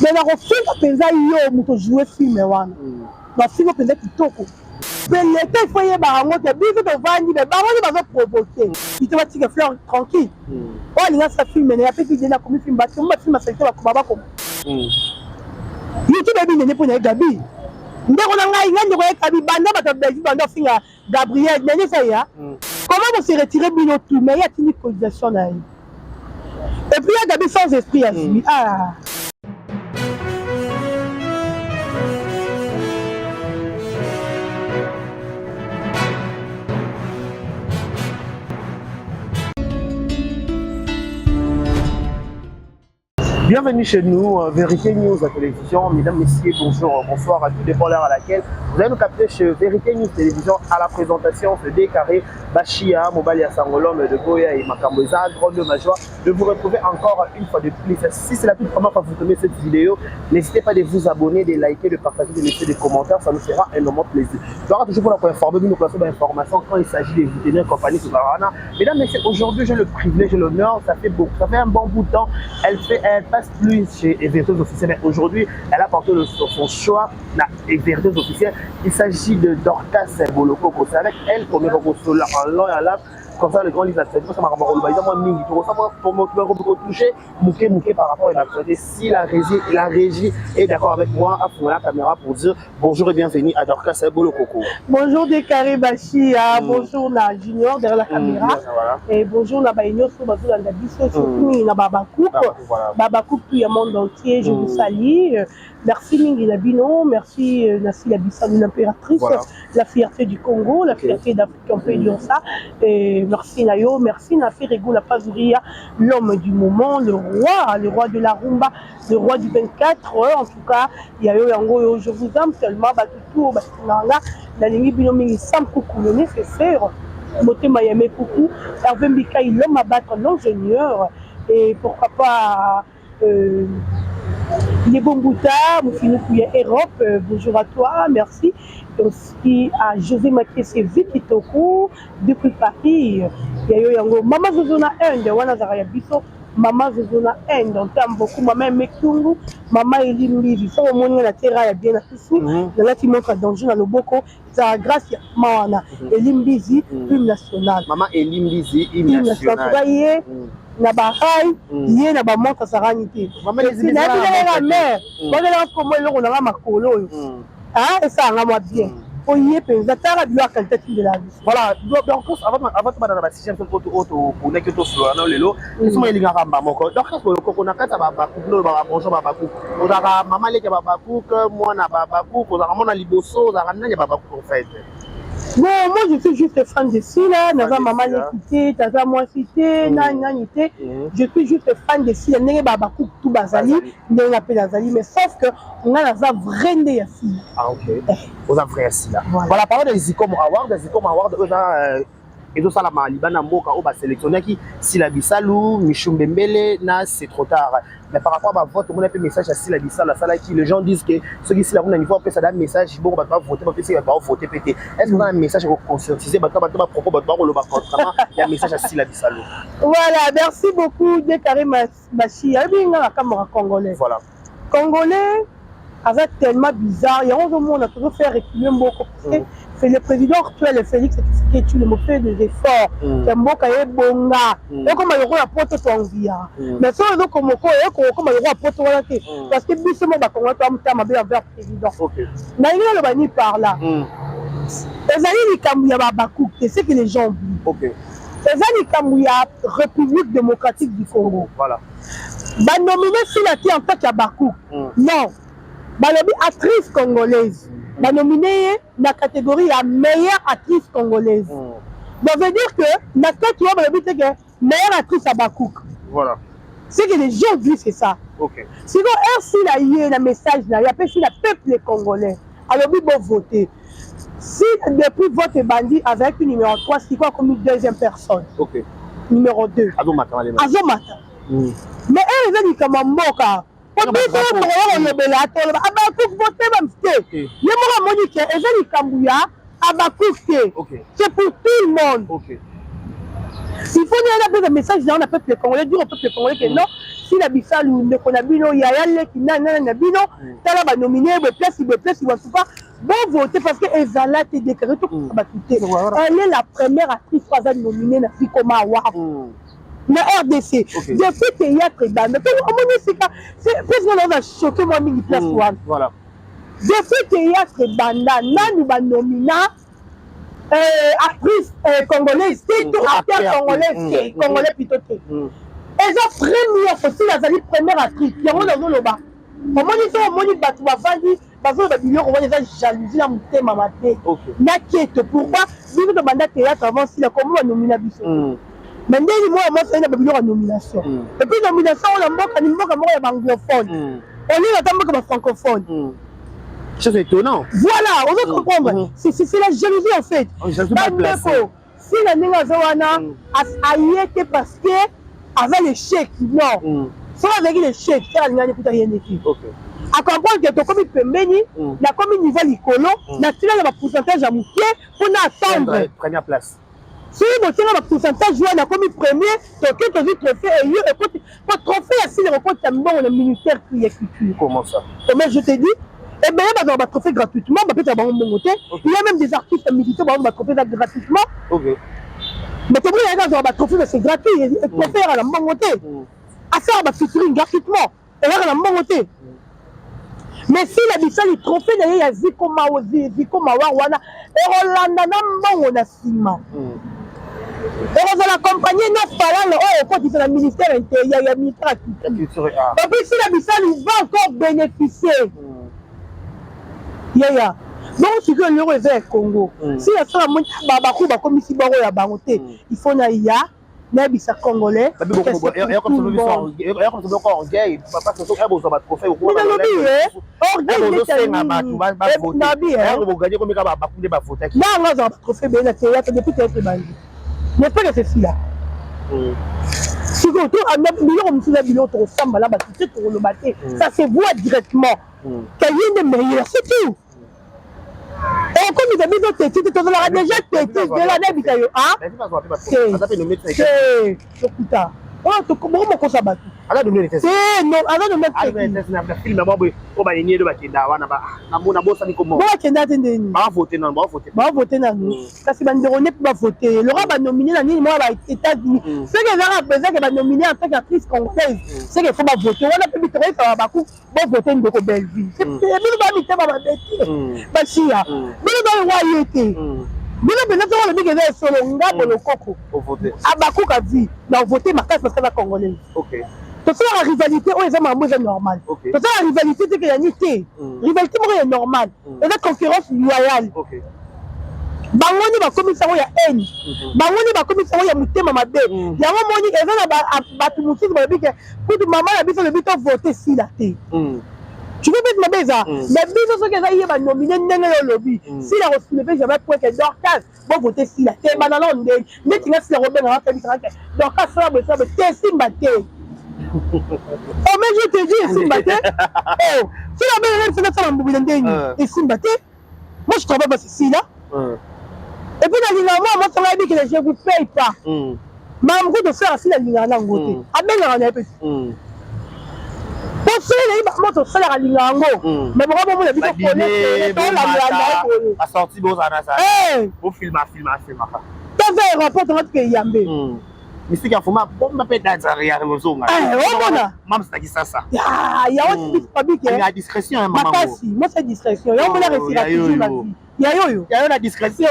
Mais nakofinga mpenza yo moto ojoue film wana, bafinga mpenza kitoko. Mpe leta ifo eyebaka yango te, biso tovandi me bango nde bazoprovoke ito batika Fleur tranquille. Oyo alingi asala film na ye, apesi idée, nakomi film, bato bafilm asalite bakoma bakoma YouTube eyebi nene mpo na ye. Gabi, ndeko na ngai, ngai ndeko ye Gabi, banda bato ya Belgique banda ofinga Gabriel nene eza ya comment bose retire bino tout, mais ye atindi cotisation na ye et puis ya Gabi sans esprit ya zwi ah. Bienvenue chez nous, Vérité News à télévision. Mesdames, Messieurs, bonjour, bonsoir à tout dépend l'heure à laquelle vous allez nous capter chez Vérité News Télévision à la présentation de Décarré Bachia, Mobali Sangolom de Goya et Makamboeza. Grande ma joie de vous retrouver encore une fois de plus. Si c'est la toute première fois que vous tombez cette vidéo, n'hésitez pas de vous abonner, de liker, de partager, de laisser des commentaires. Ça nous fera énormément plaisir. Je toujours pour la informer, nous plaçons d'informations quand il s'agit de vous tenir compagnie sur Barana. Mesdames, Messieurs, aujourd'hui, j'ai le privilège et l'honneur. Ça fait beaucoup, ça fait un bon bout de temps. Elle fait, elle passe plus chez Vérités officielles. Mais aujourd'hui, elle a porté son choix na Vérités officielles. Il s'agit de Dorcas Bolokoko. C'est avec elle qu'on est en long et en large. Comme ça, le grand livre, c'est ça m'a mingi. Pour toucher muke muke par rapport à l'actualité. Si la régie est d'accord avec moi, à la caméra pour dire bonjour et bienvenue à Dorcas Bolokoko. Bonjour Dekaré Bachia, bonjour la Junior derrière la caméra. Voilà. Et bonjour na baino so bazolanda biso, surtout mingi na babacoup. Voilà. Babacoup ya monde entier, je vous salue. Merci mingi na bino, merci Nassi Abissam, l'impératrice, la fierté du Congo, la fierté d'Afrique, on peut dire ça. Et merci Nayo, merci Nafi Rego, la Pazouria, l'homme du moment, le roi de la rumba, le roi du 24 heures. En tout cas, Yayo Yango, je vous aime tellement, Batutu, Batunanga, nalingi bino mingi, Sam Koukou, le nécessaire, Motema Yame Koukou, Hervé Mikaï, l'homme à battre, l'ingénieur, et pourquoi pas les Bombuta, Moufinou Europe, bonjour à toi, merci. Et aussi à José Makese Vicky Toko, depuis Paris. Yayo Yango, Mama Zozona Inde, wana zara biso, Mama Zozona Inde, on t'aime beaucoup, Mama Mekungu, Mama Eli Mbivi, so omoni na terra ya bien na tusu, nalati montre danger na loboko, ezala grâce ya mama wana, Eli Mbizi, hymne national. Mama Eli Mbizi, hymne national. national. Ye na barai ye na bamontre azalani te. Mama Eli Mbizi nayebi na kaka montre mare te. bazelaka komo eloko nanga makolo oyo esalanga mwa bien po ye mpenza tala bilo ya qualité tindela biso. Voilà, donc avant tobanda na basujet mosusu oyo toponaki tosolola nao lelo, esoma elingaka mba moko Dorcas Bolokoko na kati ya babacook nde olobaka bonjour babacook. Ozalaka mama leki ya babacook, mwana babacook, ozalaka mwana liboso, ozalaka nani ya babacook en fait? Bon, moi je suis juste fan de Sila, naza de mama Sila. leki te, naza mwasi te, nani nani te. Je suis juste fan de Sila ndenge babacook tu bazali, Bazali. ndenge nga mpe nazali, mais sauf que nga naza vrai nde ya Sila. Ah ok, oza vrai ya Sila. Voilà. Voilà, parlant de Zicom Award, Zicom Award oyo eza ezosalama libanda mboka oyo basélectionnaki Sila Bisalu, Michou Mbembele na C'est trop tard. Mais par rapport à bavote, omona mpe message ya Sila Bisalu asalaki, les gens disent que soki Sila kuna niveau apesa da message bongo bato bavote, bapesi bato baovote mpe te. Est ce que oza na message ya koconscientiser bato, bato bapropos, bato bakoloba contrairement ya message ya Sila Bisalu? Voilà, merci beaucoup Dekare Machi. Ayebi nga makambo ya congolais. Congolais aza tellement bizarre, yango ozomona tozofaire reculer mboka parce que c'est le président actuel Félix Tshisekedi Tshilombo fait des efforts ya mboka ebonga, ekoma lokola poto toenviaka. Mais soki ezokomoko ekokoma lokola poto wana te, parce que biso mo bakongolais toamutama mabe envers président. Nalingi naloba ni par là, ezali likambo ya babacook te, ce que les gens oublient, eza likambo ya République démocratique du Congo. Banomine Sila te en tant que bacook, non, balobi actrice congolaise, banomine ye na catégorie ya meilleure actrice congolaise. Donc veut dire que na kati oyo balobi te que meilleure actrice ya bacook. Ce que les gens oublient, c'est ça. Sinon RC na ye na message na ye apesi na peuple congolais, alobi bovote. Si depuis vote ebandi azalaki numéro 3, sikoyo akomi deuxième personne, numéro 2. Azomata malema. Azomata, mais ere eza likambo ya mboka po biso tokoya kolobela, toloba abacook vote bam te. Ye moko amoni ke eza likambo ya abacook te, c'est pour tout le monde. Il faut nena apesa message na na peuple congolais, dire au peuple congolais que non. Sila Bisalu, ndeko na bino, yaya leki nani nani na bino, tala banomine boye, place boye, place boye. En tout cas bovote, parce que ezala te déclaré to bato te. Elle est la première actrice oyo aza nominé na Zikoma Award na RDC depuis théâtre ebanda. To omoni esika place wana oza choqué mwa mingi, place wana. Depuis théâtre ebanda, nanu banomina actrice congolaise te to acteur congolaise te, congolais plutôt te. Eza première fois. Sila azali première actrice. Yango nazoloba, omoni, so omoni bato bavandi bazoloba biloko wana, eza jalousie na motema mabe na keto. Pourquoi biso tobanda théâtre avant Sila? Komo banomina biso? Mais ndenge mwana mwasi aye na babiloko ya nomination, et puis nomination oyo na mboka ni mboka moko ya baanglophone, olinga ata mboka bafrancophone. Chose étonnant. Voilà, on veut comprendre. C'est la jalousie en fait. Bandeko, Sila ndenge aza wana, aye te parce que aza l'échec, non. Soki azalaki l'échec te, alingani kuta ye ndeki acomprendre ke tokomi pembeni, nakomi niveau likolo, natina na bapourcentage ya moke mpona attendre première place. Soki botinga bapourcentage wana, nakomi premier, toke tozwi trophée eyo ekoti po trophée ya Sila ekokotisa mbongo na ministère ya culture. Comment ça? Mais je te dis, ebele bazwaka batrophée gratuitement, bapesaka bango mbongo te. Il y a même des artistes musiciens bazwa batrophée eza gratuitement. Mais tomoni yaka azwaka batrophée, mais c'est gratuit. Trophée eyaka na mbongo te. Asalaka bafeaturing gratuitement, eyaka na mbongo te. Mais Sila Bisali, trophée na ye ya Zikoma Award wana ekolanda na mbongo na nsima, ekozala accompagné na falala oyo ekotisa na ministère ya ministère ya culture. Et puis Sila Bisali va encore bénéficier, yaya. Bongo sikoyo eloko eza ya Congo, si asala baku bakomisi bango ya bango te, il faut na ya nayebisa Congolais. Orgueil. Nalobi ye orgueil. Nabi. Nanga azala batrophée ebele na théâtre depuis théâtre ebandi, n'est pas que c'est Sila. Sikoyo biloko mosusu ya biloko tokosambala bato te, tokoloba te, ça se voit directement que ye nde meilleur, c'est tout. Okomisa biso teti te, tozalaka déjà teti zela nayebisa yo te, lokuta oyo bokomokosa bato te. Aza nommé. Bo bakenda te ndeni? Bavote nanu, kasi bandeko nde mpe bavote loka banomine na nini moko ba États-Unis. Soki ezaka ezake banomine en tant qu'actrice congolaise, soki efo bavote wana mpe bitokoyesaka baku bovote ndeko Bellevue. Bino bamitema mabe te, bashia bino balingo aye te. Bino mpenza soki olobiki eza esolo ngambo lokoko abakuka vi na vote makasi parce que aza congolaise. Tosalaka rivalité oyo eza makambo eza normal. Tosalaka rivalité te ke yani te, rivalité moko ya normal eza concurrence loyale. Bango nde bakomisa yango ya haine, bango nde bakomisa yango ya motema mabe. Yango moni eza na bato mosusu balobi ke kutu mama na biso alobi tovote Sila te. Tu veux peut mabe eza, mais biso soki eza ye banomine ndenge yo olobi, Sila kosoulever jamais point ke Dorcas bovote Sila te. Bana nao ndenge ndeti nga Sila kobengaka akebisaka ke Dorcas sala boye, sala boye te, esimba te. Oh, mais je te dis, esimba te. Oh, Sila abengaka biso nasala mbubila ndenge esimba te. Moi, je travaille pas, c'est Sila. Et puis nalingaka mwa mwasi yango ayebi ke je vous paye pas. Makambo kutu osala, Sila alingaka nango te, abengaka na ye mpe po soki nayebi moto osalaka alingaka yango, mais boko bomona biso tolandela na ye boye. Basorti bozala na sala. Bofilma, filma, filmaka. Taza aéroport tonga tuke eyambe. Misiki ya fuma bomba mpe danzare ya ozonga. Omona. Mamsaki sasa. Yango biso babike. Ya discrétion ya mama. Makasi moi, c'est discrétion yango mona réussira toujours la vie ya yoyo. Ya yo na discrétion.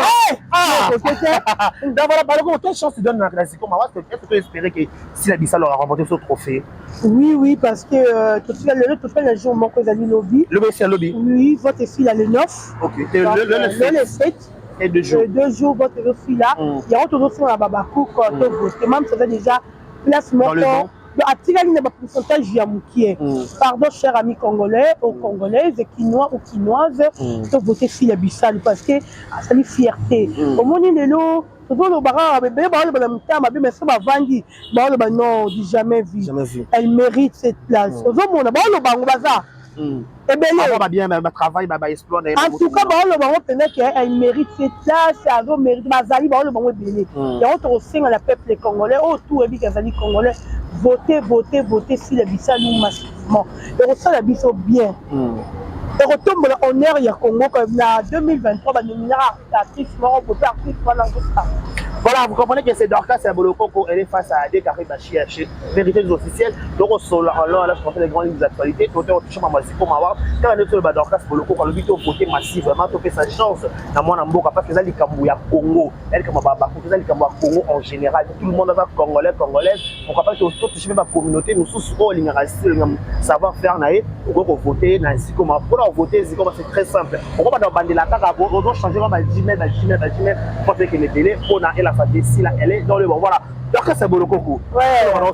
Donc voilà, par contre, quelle chance tu donnes na Classico Mawa? Est-ce que tu espérais que Sila Bissalo aura remporté ce trophée? Oui, parce que totika lelo, tofai na jour moko ezali lobi. Lobi esi ya lobi. Oui, vote esila le 9. Ok, le, le, le 7. Et 2 jours. 2 jours vote ezosila. Yango tozosala babakuka tovote. Même eza déjà place moko, donc atikali na bapourcentage ya mokie. Pardon, cher ami congolais ou congolaise, kinois ou kinoise, tovote Sila Bisali parce que asali fierté. Omoni lelo tozolobaka ebele, baoloba na mitema mabe, mais so bavandi baoloba non, du jamais vu. Jamais vu. Elle mérite cette place. Ozomona baoloba yango baza ebele. Babien batravail, baexploit. En tout cas baoloba yango mpenza ke elle mérite cette place, azomérite. Bazali baoloba yango ebele. Yango tokosenga na peuple congolais oyo tout oyebi ke azali congolais. Vote, vote, vote Sila Bisalu massivement, ekosala biso bien, ekotombola honneur ya Congo. Na 2023 banominaka artiste moko bope, artiste wana azosala. Voilà, vous comprenez que c'est Dorcas ya Bolokoko, elle est face à Décarré Bachia chez Vérité des officiels. Donc, on sort alors, là, je pensais les grandes lignes d'actualité. Tout on touche ma Ziko Mawa. Quand on est sur le Dorcas Bolokoko, le but voter massivement, tout fait sa chance dans mon mboka parce que ça, les ya Congo, elle comme Baba, ça, les Congo en général. Tout le monde est congolais, congolaise. Pourquoi pas que tout touche ma communauté, nous tous, oh, savoir faire, nae, on va voter, na Ziko Ma. Pour voter, Ziko Ma, c'est très simple. Pourquoi pas dans Bandela, on doit changer, on va Gmail, Gmail, Gmail, pour faire que les télé, on a, elle a si là, elle est dans le bon. Voilà. Donc, c'est Bolokoko. Ouais.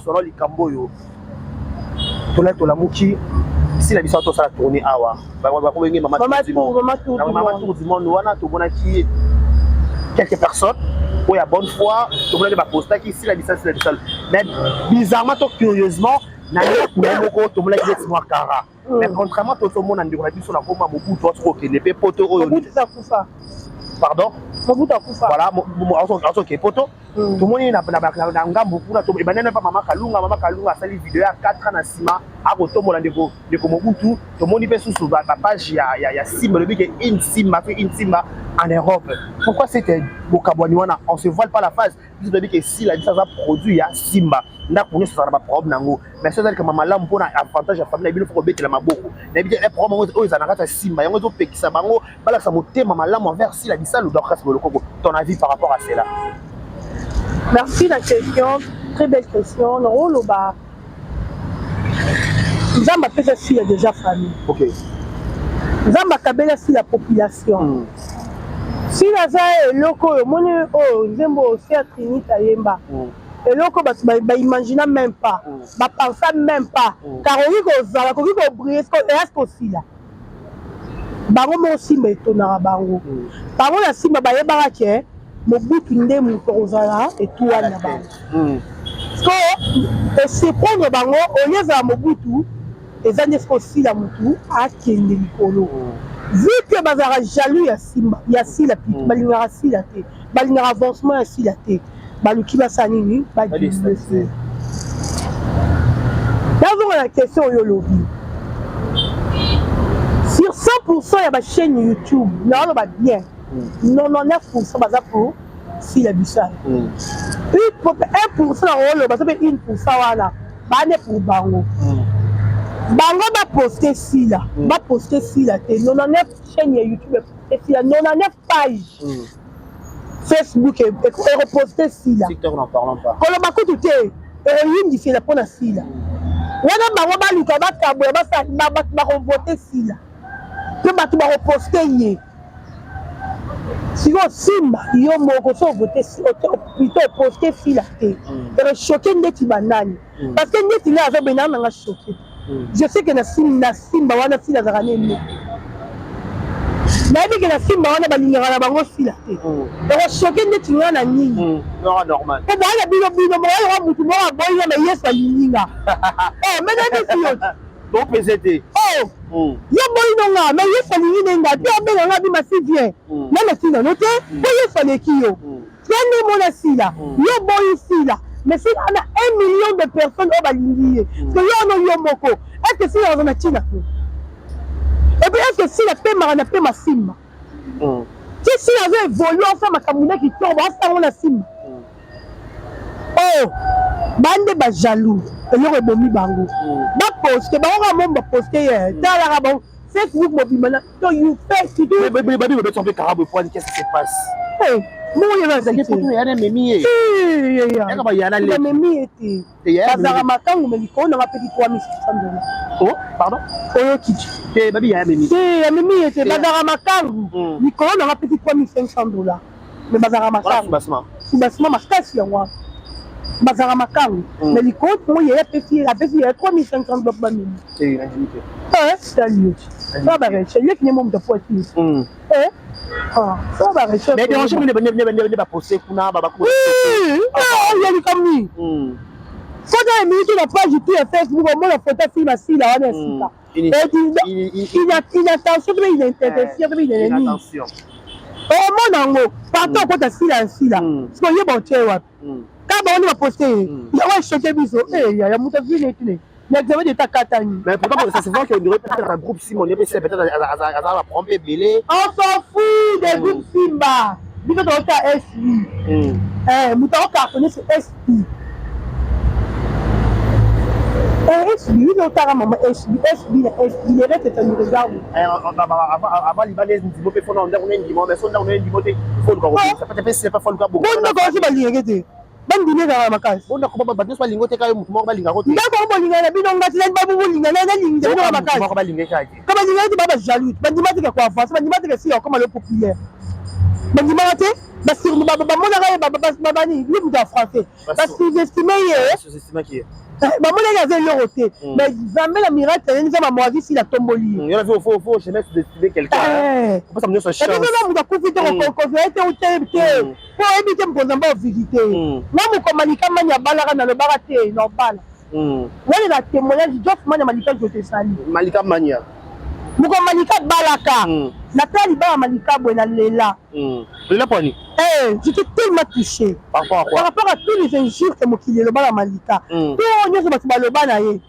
On a likambo yo. Tola tolamuki sila biso tosala tournée awa, bakobenge mama Tour du Monde wana. Tomonaki quelques personnes oyo ya bonne foi, tomonaki bapostaki Sila Bisalo, Sila Bisalo, mais bizarrement to curieusement, na ndako na ye moko tomonaki neti mwa kara. Mais contrairement tozomona ndeko na biso na koma Mobutu asoki okende mpe poto oyo. Pardon. Mobutu akufa. Voilà, azoke poto. Tomoni na ngambu kuna ebandani mpa Mama Kalunga. Mama Kalunga asali video ya 4 ans na nsima, akotombola ndeko Mobutu. Tomoni mpe susu bapage ya Simba, elobi ke une Simba mpe une Simba en Europe. Pourquoi c'était bokabwani wana? On se voile pas la face, biso toyebi ke Sila biso aza produit ya Simba. Ndako nyonso ezala na baproblème nango, mais so ezalika malamu mpona avantage ya famille na bino, fo kobetela maboko. Nayebi te problème oyo ezala na kati ya Simba, yango ezopekisa bango balakisa motema malamu envers Sila Bisalu. Dorcas Bolokoko, ton avis par rapport à cela? Merci la question, très belle question. Nakoloba, Nzambe apesa Sila déjà famille. Nzambe akabela Sila population. Sila aza eloko oyo omoni, oyo nzembo oyo Trinite ayemba, eloko bato baimagina même pas, bapensa même pas, car okoki kozala, koki kobriller eyasi kosila bango moko. Simba etonaka bango, bango na Simba bayebaka ke Mobutu nde moto akozala étoile na bango. So esurprendre bango, olie ezala Mobutu, eza nde soki osila motu akende likolo, vu que bazalaka jaloux ya Simba, ya Sila plutôt. Balingaka Sila te, balingaka avancement ya Sila te. Baluki basala nini? Badéstabiliser. Nazonga na question oyo olobi. Sur 100 ya bachaîne YouTube, naoloba bien, 99 baza pour Sila Bisala, 1 na oloba so mpe 1 wana bane pour bango. Bango baposte Sila, baposte Sila te. 99 chaîne ya YouTube eposte Sila, 99 page Facebook ekoposte Sila. Koloba kutu te, ekoyindisela mpo na Sila wana. Bango baluka bakaboya, bakovote Sila mpe bato bakoposte ye. Sikoyo Simba yo moko so ovote plutôt oposte Sila te, ekochoquer ndeti banani? Parce que ndeti ngai azobenda nanga choqué, je sais que na Simba wana Sila azalaka nene. Nayebi ke na Simba wana balingaka na bango Sila te. Ekochoquer ndeti ngai na nini? Po boyana bino bino moyaloka mutu moko aboyinga, me Yesu alingi nga. Me nayebisi yo. Topese te. Yo boyi no nga, me Yesu alingi ne nga te. Abenga nga bima si vient nana Sila no te, po Yesu aleki yo te. Nde mona Sila, yo boyi Sila, mais Sila ana 1 million de personnes oyo balingi ye. Parce que yo wana yo moko, est ce que Sila aza na ntina te? Et puis est ce que Sila pemaka na pema Simba ti Sila aza évolue, asala makambo nde kitoko, asango na Simba? Oh, bande bajaloux, eloko ebomi bango. Baposte bango kaka mo, baposte ye, talaka bango Facebook mobima na to you surtout. Babi babeti mpe karabo epoani, qu'est-ce qui se passe? Mongo yana memi ye. Bamemi ye te, bazalaka makangu, me likolo nanga peki 3600 $. Oh, pardon. Oyoki? Te, babi yaya memi. Te, amemi ye te, bazalaka makangu. Likolo nanga peki 3500 $, mais bazalaka makangu, soubassement makasi yango wana. Bazalaka makangu, mais likolo ngo yeye apesi, apesi yeye 3500 $ bamemi. Tali yo ti bareche leki ne mo moto apo ati so bareche. Mais déranger ne baposte kuna. Ya likambo nini? Soki emiliki na page tu ya Facebook, omona foto afilme asila wana ya sika, inattention to inintervention to inenini, omona yango partout. Okota Sila ya Sila, siko oyeba otie wapi? Ka Bango nde baposte ye. Yango echoquer biso. Ya moto azwi neti ne na examen d'état katani. Mais pourtant, ça se voit que peut-être un groupe Simon peut-être aza ba problème ebele. On s'en fout des groupes Simba. Biso tokota SI. Moto akocartonne, c'est SI. SB, biso otaka mama SB, SB na SB, le reste, ça nous regarde. Avant libala, ndimo mpe fona ndako na ndimo, mais so ndako na ndimo te, faut luka kobongisa peut-être c'est pas, faut luka bongo. Ndako osi balingeke te, bandimi ezalaka makasi. Ndako bato nyonso balingo te, kaka motu moko balingako te. Ndako yango bolingana na bino, ngati nani babolingana, nalingisa bino makasi. Moko balingeka te. Ka balingana te, ba bajaloux, bandima te ke koavance, bandima te ke sila okoma le populaire, bandimaka te. Bamonaka ye bani, ye moto ya français, basous-estime ye. Sous-estimaki ye. Bamonaki aza eloko te, mais Nzambe na miracle ye, Nzambe amoisi, sila atomboli ye. Faut jamais sous-estimer quelqu'un. Opesa nyonso chance. Ebiso moto akufi te, kozwa te te te, po oyebi te mokonzi mba ovisite. Nga mokoma likamani abalaka, nalobaka te nobala wana eza témoignage. Jof Mania, Malika joto esali. Malika Mania. Moko Malika abalaka, natala libala Malika boye, nalela. Lela pwani? J'étais tellement touché. Par rapport à quoi? Par rapport à tous les injures que mokili elobaka Malika, to nyonso bato baloba na ye.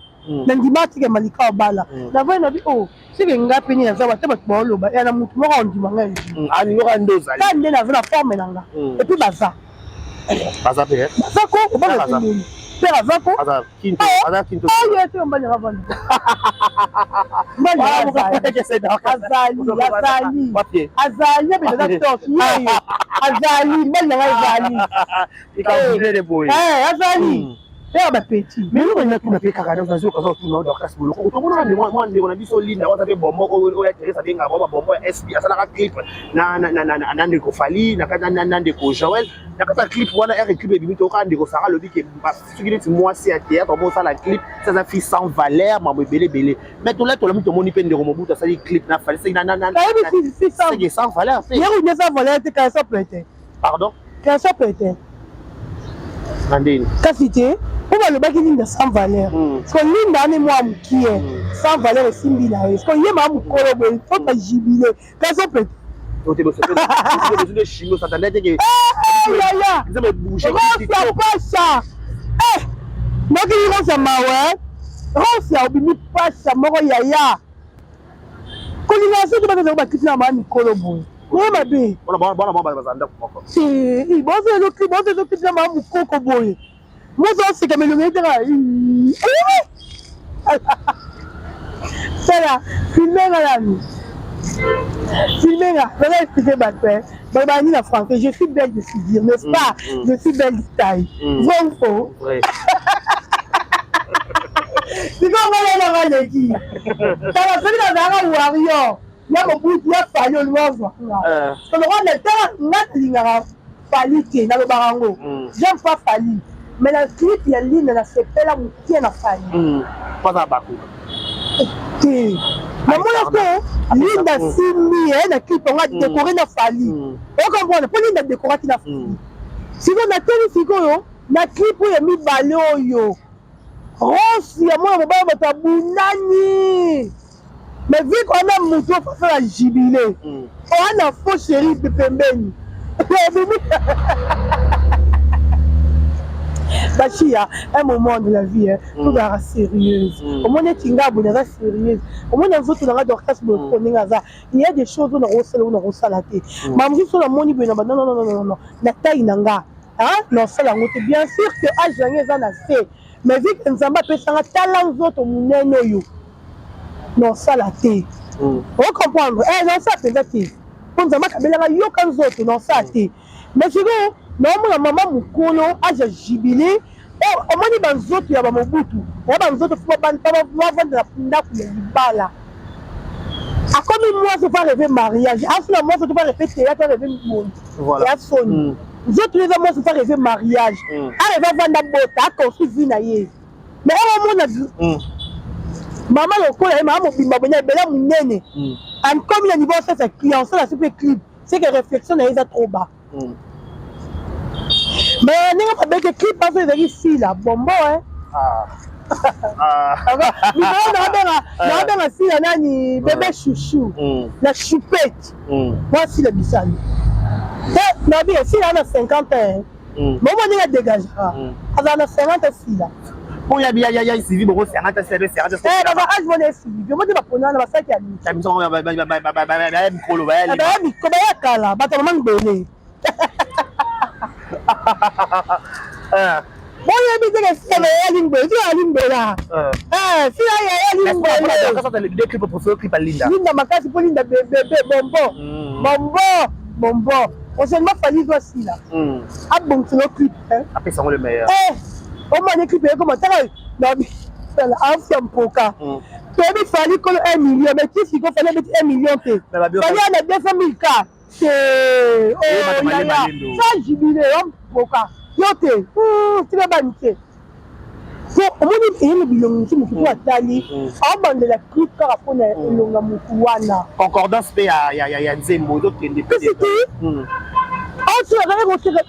Na ndima atika Malika obala, navai na bi o seke nga mpe nini, naza ata bato baoloba ya na motu moko ondima ngai. Alingoka nde ozali. Ka nde naza na forme na nga. Et puis baza Baza mpe. Baza ko obala te nini, père aza ko. Aza kinto, aza kinto. Oyo te, mobali nanga vanda, mobali azali, azali, azali ape, eza tos yeyo, azali mobali nanga, ezali. Azali père bapeti. Mais eloko natuna mpe kaka, nazoka tuna Dorcas Boloko, tomonaka mwa ndeko na biso Linda waza mpe bombo oyo ya Therese abengaka bango babombo ya SB, asalaka clip na ndeko Fali, na ndeko Joel. Na kati ya clip wana, ere clip ebimi, toyoka ndeko Sara alobi ke soki neti mwasi ya théâtre bosala clip, aza fille sans valeur, mambo ebele ebele. Mais tola tolami, tomoni mpe ndeko Mobutu asali clip na Fali, seke sans valeur mpe. Yeru sans valeur te, kaya peut Pardon? Kaya peut. Na ndeni? Kasi te, mpo balobaki Linda sans valeur, parce que Linda ane mwa mokie, sans valeur esimbi na ye, parce que ye maa mokolo boye, faut bajubiler kasi peut. Yaya Rosia Pasha, nokili Rosia mawe, Rosia obimi pasha moko yaya kolinga soki bazazaka bakiti na maa mikolo boye, oyo mabe. Bozo ezokiti na maa mokoko boye, mozo oseka melongo etaka. Tala filme nga nanu, filme nga, naza expliquer bato balobaka nini na français. Je suis belle de figure, n'est-ce pas? Je suis belle de taille. Vrai ou faux? Sikoyo nga nanga leki, tala, soki nazalaka warrior ya Mobutu, ya Fali, olinga ozwa nga toloka. Tala, nga nalingaka Fali te, nalobaka yango, j'aime pas Fali, mais na clip ya Linda nasepela mokie na Fali. Te, namona te Linda simbi ye na clip yango, adécoré na Fali, ocomprendre? Mpo Linda décoraki na Fali. Sikoyo nateli, sikoyo na clip oyo ya mibale oyo, Rose ya mwana mobali, bato abunani, mais vu qu'on a motu ofasala jubilé, oa na faux chéri pembeni, ebimi. Bachia, un moment de la vie, tozalaka sérieuse. Omoni eti nga boye naza sérieuse, omoni nzoto nanga Dorcas boye, ko ndenge aza, il y a des choses oyo nakosala, oyo nakosala te. Makambo mosusu oyo namoni boye na ba non, non, non, non, non, na taille na nga nasala yango te. Bien sûr que âge na nga eza na se, mais vu que Nzambe apesanga, tala nzoto monene oyo, nasala te. Ocomprendre? Nasala mpenza te, mpo Nzambe akabelanga, yoka nzoto, nasala te. Mais sikoyo naomona mama mokolo, âge ya jubilé, omoni banzoto ya bamobutu, ya banzoto fo bavanda na ndako ya libala. Akomi mwasi, ofa rêve mariage, asila mwasi, ofa rêve théâtre, rêve boye ya soni. Nzoto eza mwasi, ofa rêve mariage, arêve avanda, bota, aconstruire vie na ye. Mais oyo omona mama lokola ye, mama mobimba boye na ebele monene, akomi na niveau asasa client, osala si mpe clip, c'est que réflexion na ye eza trop bas. Mais ndenge babeke clip aso ezalaki Sila bombo. Mikolo naobenga Sila nani, bébé chouchou na choupette, mwa Sila bisali nabi Sila na 50 ans. Momo ndenge adégageaka, azala na 50 esila. Po ya Sylvie boko 50 esila mpe 50. Eh, baza âge wana esili yo mote, baponana basalaki ya miki. Baya mikolo. Baya mikolo, baya kala, bato ya mama ngbele. Boyebi teke sila yali ngbele, sila yali ngbela, sila yali ngbele. Linda makasi, mpo Linda bébé bonbon, bonbon, bonbon. Prochainement Fally zwa sila, abongisela clip. Apesango le meilleur. Omoni clip ekoma taka afia mpoka. Toyebi Fally kolo 1 million, mais ti siko Fally abeti 1 million te. Fally ana 200 000 ka te sa jubilé yo mpoka yo te, tika bani te. Po omoni eyemi bilongi mosu, motu po atali, aobandela clip kaka mpona elonga motu wana. Concordance mpe ya nzembo ezokende. Kasi te aotilaka ekoseka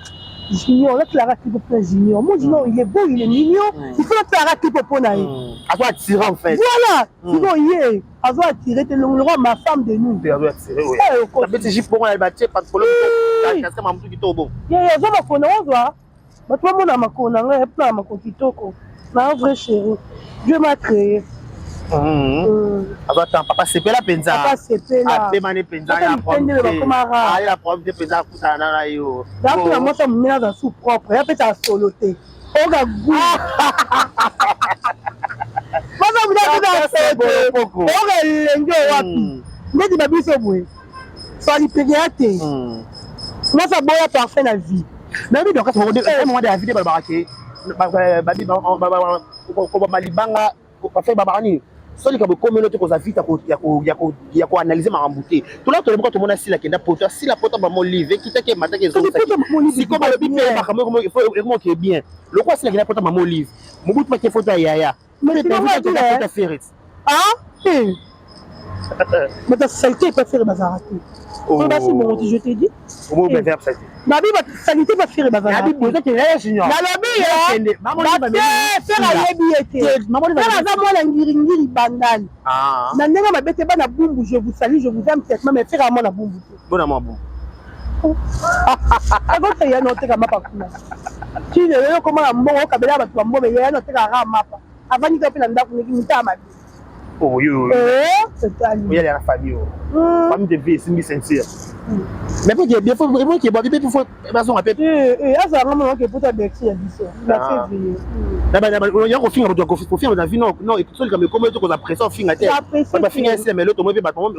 Junior, natilaka clip mpona Junior. Mo Junior, il est beau, il est mignon, il faut natilaka clip mpona ye. Azo attirer en fait. Voilà, sikoyo ye azo attirer te longo ma femme de nuit. Azo attirer, oui. Abeti jupe bongo ya batie pantalon casque, mamutu kitoko bongo. Ye aza makolo na ozwa bato bamona makolo na ngai epona makolo kitoko na vrai chéri, Dieu m'a créé. Aza tan papa sepela mpenza. Papa sepela. Apemani mpenza. Ayela problème te mpenza, akutana na yo. Dakuna mwasi ya monene aza su propre, ya pesa solo te, oka gu mwasi ya monene apesa solo te, oka elenge wapi ndeti babiso boye. Fally pekea te, mwasi aboya parfum na vie. Nayebi donc moment de la vie nde balobaka ke kobamba libanga, parfum babaka nini, so likambo ekomeli te, kozwa vite ya koanalyser makambo te. Tola tolemboka, tomona Sila kenda poto, asila poto, mama Olive ekitaki, emataki, ezongisaki. Sikoyo balobi mpe makambo ekomoke bien lokola Sila kenda poto, mama Olive Mobutu bake foto ya yaya foto Ferre. Ah, bato saleté epa Ferre bazalaka te. Oyo basi bongo te, je te dis, babi bato saleté epa Ferre bazalaka. Nalobi Ferre ayebi ye te. Ferre aza mwana ngiringiri bandali na ndenge mabe te. Bana Bumbu, je vous salue, je vous aime tellement, mais Ferre amwana Bumbu te. Bona mwa Bumbu. Akota ya na oteka mapa kuna ti lelo, okoma na mbongo, okabela bato bambongo, ya na otekaka mapa, avandi kaka mpe na ndako niki mitala mabe. Oyali na famille, oyo famille de vie esimbi ceinture, mais po ke bien, faut ke babi mpe faut bazonga mpe. Azalanga mona oke pota Bercy ya biso na février. Ya kofinga bato, kofinga na vie, non non, so likambo ekomi te, kozwa pression, ofinga te. Bato bafinga esi, mais loto moi mpe bato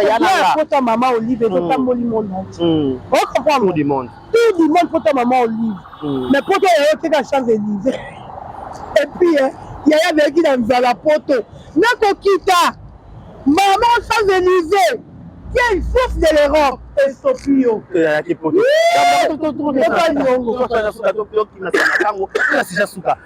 ya pota mama Olive ezotamboli monde entier, ocomprendre? Tout du monde. Tout du monde pota mama Olive, mais poto yayo teka Champs Élysées et puis yaya azalaki na nzala, poto nakokita mama Champs Élysées, quelle source de l'Europe esopi yo. Niongo suka.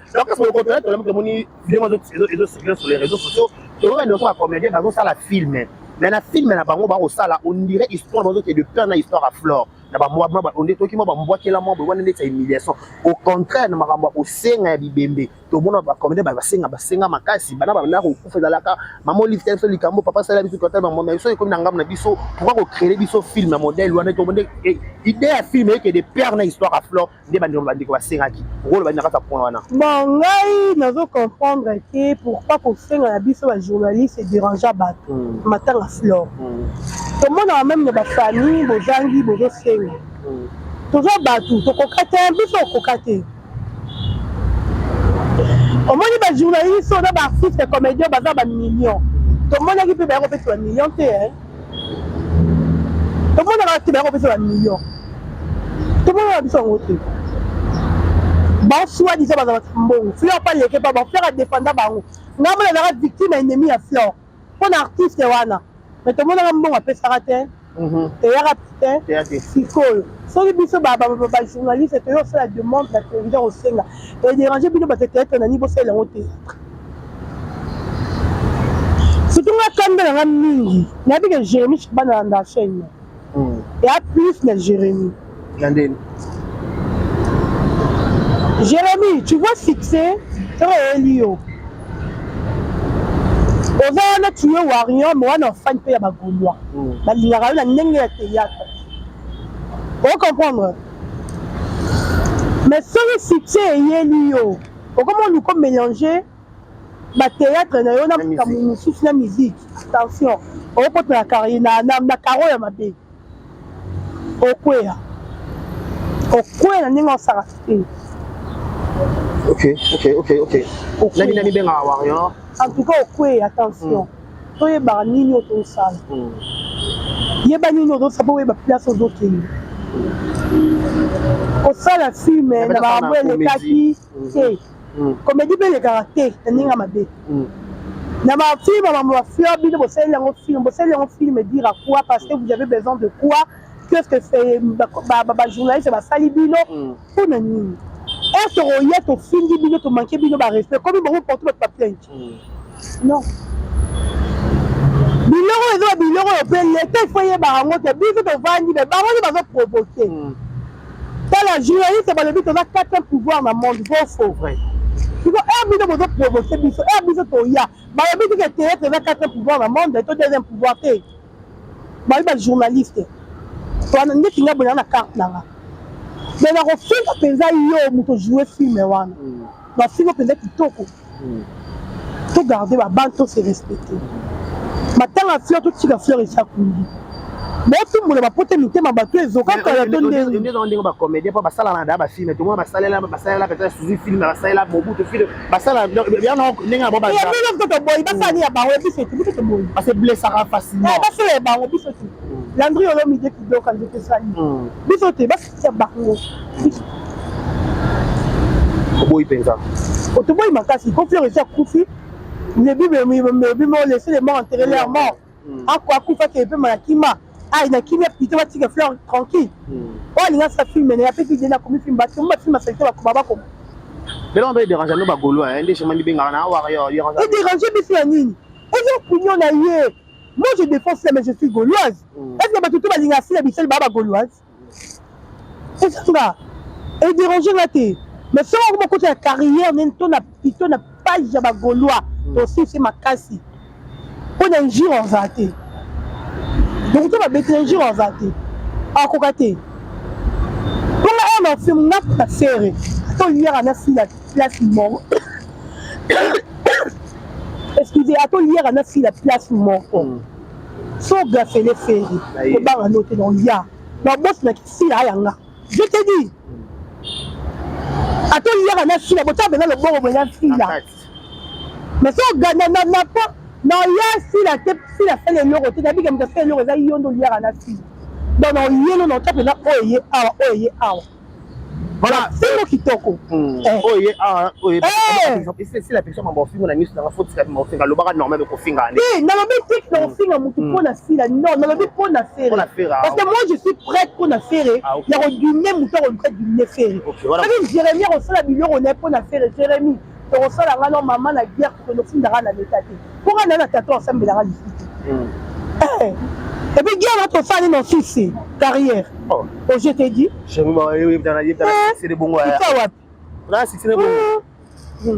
Tomoni vidéo ezocircule sur les réseaux sociaux, toyoka nyonso bacomédien bazosala film, mais na film na bango bakosala, on dirait histoire bazokende de peur na histoire ya Flore na bamwa onde toki mwa bambwakela mwa boye wana ndeti ya humiliation. Au contraire, na makambo ya kosenga ya bibembe, tomona bacomédien basenga, basenga makasi, bana banda kokufa, ezalaka mama Olive te, biso likambo papa asala biso kota bamama biso ekomi na ngambo na biso. Pourquoi kocréer biso film ya modèle wana? Tomonde idée ya film eke de père na histoire ya Flore nde bandeko basengaki role bandi na kati ya point wana. Bon, ngai nazo comprendre te pourquoi kosenga na biso bajournaliste dérange bato. Matanga Flore, tomonaka même na bafamille bozangi, bozosenga, toza bato, tokoka te, biso okoka te. Omoni bajournaliste oyo na baartiste comédien baza bamillion, tomonaki mpe baya kopesa bamillion te. Tomonaka te baya kopesa bamillion, tomonaka biso yango te. Basoi-disant baza bato mbongo, Fleur pa leke pa bango, Fleur adefenda bango. Ngai mona azalaka victime ya ennemi ya Fleur mpo na artiste wana, mais tomonaka mbongo apesaka te, eyaka te. Sikoyo soki biso bajournaliste toyo osala demande na télévision, kosenga edérange bino bato théâtre nani bosalela yango théâtre? Surtout nga kanda na nga mingi, nayebi ke Jérémi bana na chaîne eya plus na Jérémi. Ya ndeni. Jérémi, tu vois, succès soki oyeli yo, oza wana, tu es warrior, mais wana ofani mpe ya bagaulois balingaka yo na ndenge ya théâtre, ocomprendre? Mais soki succès eyeli yo, okoma oluka mélanger bathéâtre na yo na makambo mosusu na musique, attention, okokota na carrière na karo ya mabe, okweya, okweya na ndenge osaka te. Ok, nani nani bengaka warrior? En tout cas okweya, attention. Toyebaka nini oyo tosala, yeba nini ozosala mpo oyeba place ozokende. Kosala film na makambo elekaki te, comédie mpe elekaka te na ndenge ya mabe na bafilm. Mambo bafleur, bino bosaleli yango film, bosaleli yango film dire à quoi? Parce que vous avez besoin de quoi? Qu'est-ce que c'est? Bajournaliste basali bino mpona nini? Est oya tofingi bino, tomanke bino barespect, komi bango porte bato baplainte? Non, biloko eza babiloko oyo mpe leta ifo eyebaka yango te. Biso tovandi, me bango nde bazoprovoke. Tala, journaliste balobi toza quatrième pouvoir na monde, vrai faux? Vrai. Siko ere bino bozoprovoke biso, ere biso toya, balobi tike théâtre eza quatrième pouvoir na monde to deuxième pouvoir te. Balobi bajournaliste wana ndeti nga boye na carte nanga, me nakofinga mpenza yo moto joue film wana, bafinga mpenza kitoko. Togarde babane, to se respecte. Matanga fleur, totika fleur eza kundi, botumbola bapote mitema bato ezokakala to ndenge. Ndenge bacomédien mpo basalaka na daa bafilm, tomona basalela, basalela peut-être Suzi film, basalela Mobutu film, basala ndenge na bango. Biso toboyi, basala ya bango, biso te, biso toboyi. Parce que blessaka facilement. Basala ya bango, biso te. Landri Olomide kidoka nzete esali, biso te, basala ya bango. Oboyi mpenza? Toboyi makasi po fleur esi akufi. Le Bible elobi mo laisser les morts enterrer leur mort. Akufaki epema na kima, ai na kimia plutôt. Batika fleur tranquille. Oyo alinga sa film na ye, apesi idée, nakomi film, bato bafilm basalite bakoma bakoma. Belo mpe dérange no bagaulois nde chemin mibengaka na warrior. Edérange biso ya nini? Eza opinion na ye. Moi je défends cela, mais je suis gauloise. Est ce que bato to balingaka sila bisali baa bagauloise? Ezanga edérange nga te, mais soki okoma kota ya carrière nini to na plutôt na page ya bagaulois, tosisi makasi mpo na injure ozala te. Donc to babeti na injure ozala te, akoka te mponga oyo na film nga na Ferre ata oliaka na sila place moko, excusez, ata oliaka na sila place moko, so gafele Ferre kobanga no te. Donc ya babosinaki sila ayanga, je te dis, ata oliaka na sila, botya mpenza loboko boye na sila, mais so na oya sila te, sila asala eloko te. Nabika moto asala eloko eza yo nde oliaka na sila. Donc na oyelo na otya mpenza oyo eye awa, oyo eye awa. Voilà. Fingo kitoko. Oyo ye awa, oyo esila pesa mambo ofingo na miso nanga, faut tika ofinga, alobaka normal kofinga. Te, nalobi te na ofinga motu mpo na sila, non, nalobi mpo na Ferre, parce que moi je suis prête mpo na Ferre ya kodimine motu, akoluka dimine Ferre. Soki Jérémi akosala biloko na ye mpo na Ferre, Jérémi tokosala nga no mama na guerre, tokende ofundaka na leta te, mpo nga na na tato asambelaka lisusu te. Et puis guerre na tosala nini? Succès carrière. Oh, je te dis. Wapi?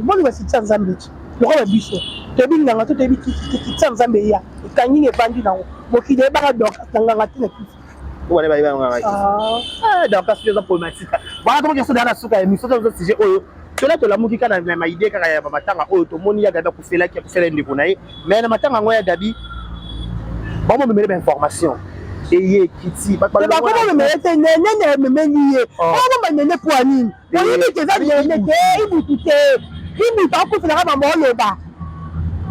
Boni basitisa Nzambe ti lokola biso toyebi nganga to toyebi kitisa Nzambe eya ekangi evandi nango mokili eyebaka Dorcas na nganga te na kisi. Dorcas eza problématique. Voilà, comment question na suka émission, toza sujet oyo tola tolamuki kaka na maide kaka ya bamatanga oyo tomoni ya Gabi akufelaki, akufela ndeko na ye, mais na matanga yango ya Gabi bamomemele bainformation eye ekiti. Bakomomemele te, nene na ememeli ye oyo banene po nini? Oyebi te, eza nene te, ibutu te, ibutu akufelaka mama oloba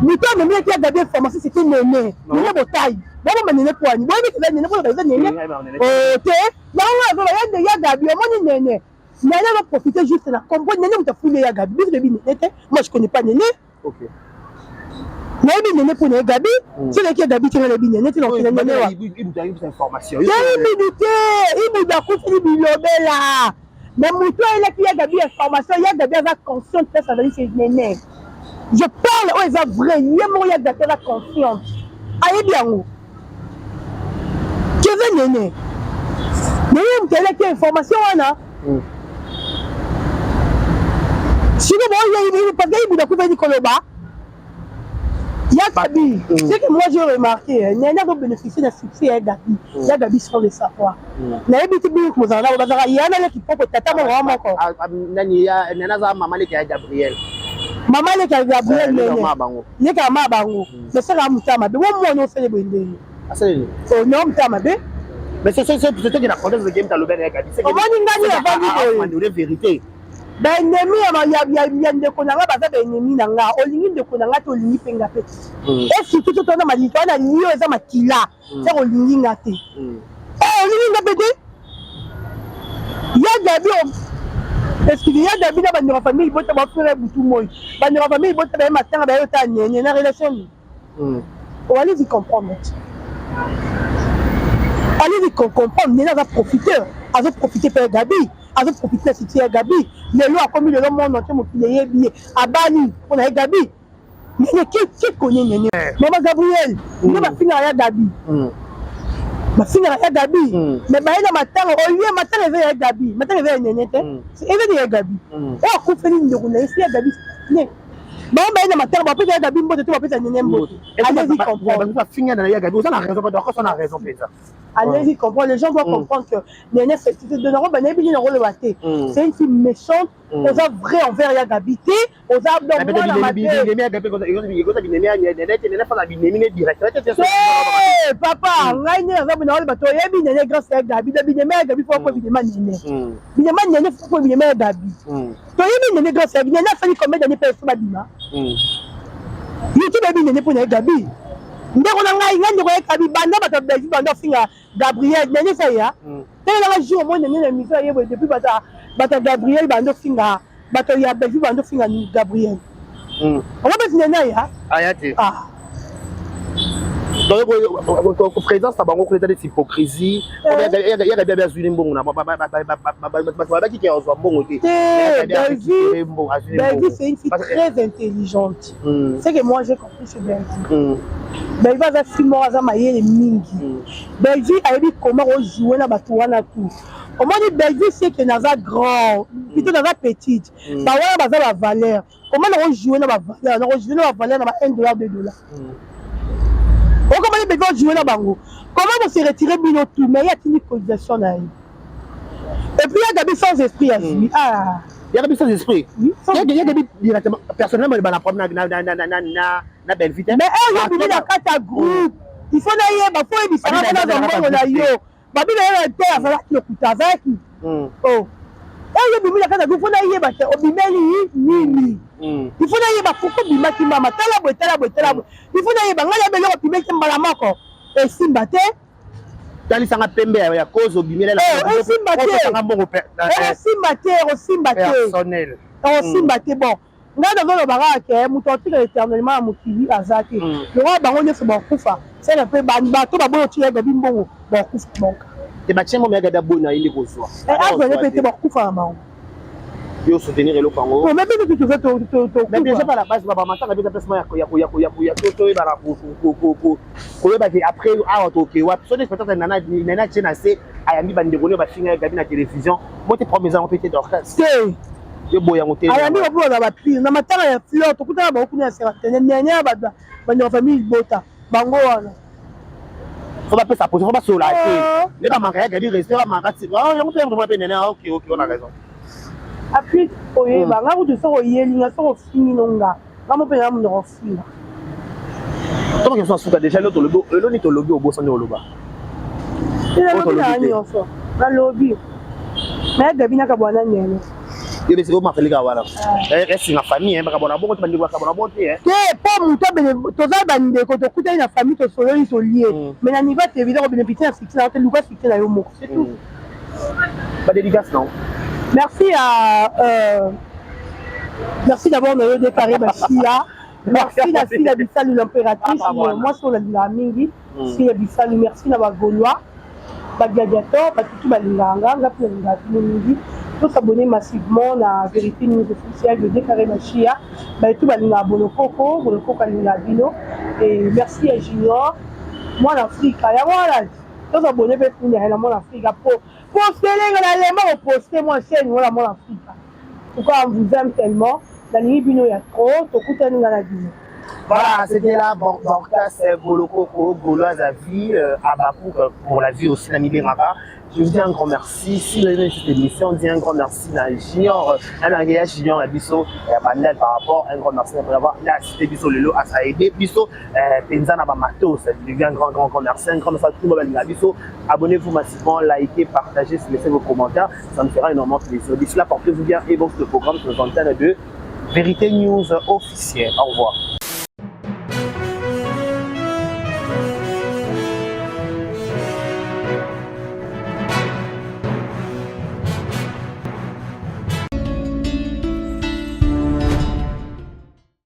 moto amemeli ya Gabi information, c'était nene, nene botai bakoma nene po ani? Boyebi te, eza nene mpona eza nene te. Yango azoba ya Gabi, omoni nene, nene va profiter juste na kombo nene, moto afuli ya Gabi. Biso toyebi nene te, moi je connais pas nene. Nayebi nene mpo na ye Gabi, so nayeki ya Gabi te, nga nayebi nene te. Nakokende nene wa ibudu te, ibudu akufeli bilobela, mais moto ayelaki ya Gabi information, ya Gabi aza consciente place azali, c'est nene. Je parle oyo eza vrai, ye moko ya Gabi aza consciente, ayebi yango keze nene. Nene moto ayelaki information wana. Siko boyebi parce que ibudu akufeli koloba ya Ya Gabi, ce que moi j'ai remarqué, Nene azobénéficie na succès ya Gabi, ya Gabi sans le savoir. Nayebi ti bino kozala nabo, bazalaka ya na leki poko, tata moko moko. Nani ya Nene? Aza mama leki ya Gabriel. Mama leki ya Gabriel. Nene leki ya ma bango, mais saka motema mabe. Wo mwana osele boye ndenge asaleli ono motema mabe. Mais c'est que na contexte que mta lobena ya Gabi. Omoni ngani avandi boye, boye vérité. Baennemi ya ndeko na nga baza baennemi na nga. Olingi ndeko na nga te, olingi mpe nga mpe te. Et surtout to tona malika wana lio eza makila seke olingi nga te, olingi nga mpe te. Ya Gabi, excuse, ya Gabi na bandeko ya famille bota bafere butu moi, bandeko ya famille bota baye matanga, baye ota nene na relation nini? Allez-y comprendre, allez-y comprendre. Nene aza profiteur, azoprofite mpe ya Gabi, azoprofite na succès ya Gabi. Lelo akomi lelo monde entier, mokili eyebi ye, abali mpona ye Gabi. Nene qui connaît Nene, mama Gabriel nde bafingaka ya Gabi, bafingaka ya Gabi, mais baye na matanga olie. Matanga eza ya Gabi, matanga eza ya Nene te, eza ya Gabi oyo akufeli ndeko na ye si ya Gabi. Ne bango baye na matanga, bapesa ya Gabi mbote te, bapesa Nene mbote. Allez-y comprendre. Bafinga na ya Gabi, oza na raison, bato na raison mpenza. Allez-y comprendre. Les gens doivent comprendre que Nene, c'est de nango banayebi nini nakoloba te. C'est une fille méchante. Oza vrai envers ya Gabi te, oza mwana mabe. Papa, ngai nde naza bona bato oyebi Nene grâce ya Gabi. Da binema ya Gabi fo binema Nene, binema Nene fo binema ya Gabi. Toyebi Nene grâce ya Nene. Asali combien d'année mpe eso babima YouTube? Eyebi Nene mpo na ye Gabi. Ndeko na ngai, ngai ndeko ye Gabi, banda bato ya Belgique banda ofinga Gabriel, Nene esa ya telelanga jour omoi Nene na émission aye boye. Depuis bato ya Gabriel banda ofinga, bato ya Belgique banda ofinga Gabriel, ongo mpe Nene aya. Aya te. Donc présence na bango kuna eza neti hypocrisie. Ya Gabi abi azwili mbongo na bato, babaki ke azwa mbongo te. Bellevue, c'est une fille très intelligente. C'est que moi j'ai compris chez Bellevue, Bellevue aza fille moko aza mayele mingi. Bellevue ayebi comment kojouer na bato wana tout. Omoni Bellevue, c'est que naza grand, plutôt naza petite, bawana baza bavaleur. Comment nakojouer na bavaleur? Nakojouer na bavaleur na ba 1 dollar, 2 dollar. Okomani Bellevue ojouer na bango, comment bose retire bino tout? Mais ye atindi cotisation na ye. Et puis ya Gabi sans esprit azwi, ah. Ya Gabi sans esprit, ya Gabi directement personnellement bana problème na Bellevue te. Mais oyo obimi na kati ya groupe, il faut nayeba, fo oyebisanga mpo nazwa mbongo na yo. Babi na ye te, azalaki lokuta, azalaki o oyo obimi na kati ya groupe, fo nayeba te obimeli nini. Il faut nayeba pourquoi obimaki. Mama, tala boye, tala boye, tala boye. Il faut nayeba. Ngai nayeba eloko obimeli te mbala moko, esimba te. Talisanga pembe ya cause obimeli. Esimba te, osimba te, osimba te. Personnel. Osimba te. Bon, ngai nazoloba kaka ke moto atikala éternellement ya mokili aza te. Lokola bango nyonso bakufa, sala mpe bato baboyi otika Gabi mbongo, bakufa bonka. Te, batie mbongo ya Gabi, aboyi na ye nde kozwa. Azwale mpe te, bakufa na bango. Yo soutenir eloko yango. Mais biso toza. Mais déjà par la base bamatanga mpe eza place ya toyebana, koyeba ke après awa toke wapi. So nde peut-être Nana atie na se, ayambi bandeko nio bafinga ya Gabi na télévision mo te. Problème eza yango mpe te, Dorcas. Te. Yo boya yango te. Ayambi bapo baza bapire na matanga ya fleur. Tokutana bango kuna ya cinquantenaire. Nene ya bandeko famille libota bango wana. Fo bapesa position, fo basola te nde bamaka ya Gabi respect, bamaka ti yango mpe yango mpe Nene. Ok, on a raison. Apui oyeba nga kutu, soki oyelinga, soki ofingi no nga, nga mo mpe na monoko ofinga. Ntongo question asuka déjà lelo, tolobi eloni, tolobi obosani oloba. Nalobi na nyonso, nalobi na Gabi nakabwana Nene. Yo besi omakalika wana esinga famille bakabona bongo te, bandeko bakabona bongo te. Te, mpo moto toza bandeko, tokutani na famille, tosololi, tolie, mais na niveau ya télévision kobénéficie na succès na te. Luka succès na yo moko, c'est tout. Badédicace non. Merci à merci d'abord na yo Décarré Bashia. Merci na Sila Bisalu, l'impératrice, mwasi oyo nalingaka mingi, Sila Bisalu. Merci na Bagaulois, Bagladiateur, batutu balingaka nga, nga mpe nalingaka bino mingi. Tosabonner massivement na Vérité News Officielle de Décarré Machia. Baetu balingaka Bolokoko, Bolokoko alingaka bino. Et merci ya Junior Mwana Afrika. Yango wana tosabonner mpe kuna na Mwana Afrika po postelenga na lemba koposte mwa chaîne wana Mwana Afrika. Pourquoi on vous aime tellement, nalingi bino ya trop. Tokutani nga na bino. Voilà, c'était là Dorcas Bolokoko, Gauloise à vie, à Bakou, pour la vie aussi, l'ami Bengaka. Je vous dis un grand merci. Si vous avez aimé cette émission, dis un grand merci à Junior, un Angela Junior à biso, et à Bandel par rapport, un grand merci pour avoir là assisté biso lelo, à ça aider biso, penza na bamato, ça devient un grand, grand, grand merci, un grand merci à tout le monde, biso. Abonnez-vous massivement, likez, partagez, laissez vos commentaires, ça nous fera énormément plaisir. D'ici là, portez-vous bien et bon, ce programme sur les antennes de Vérité News officielle. Au revoir.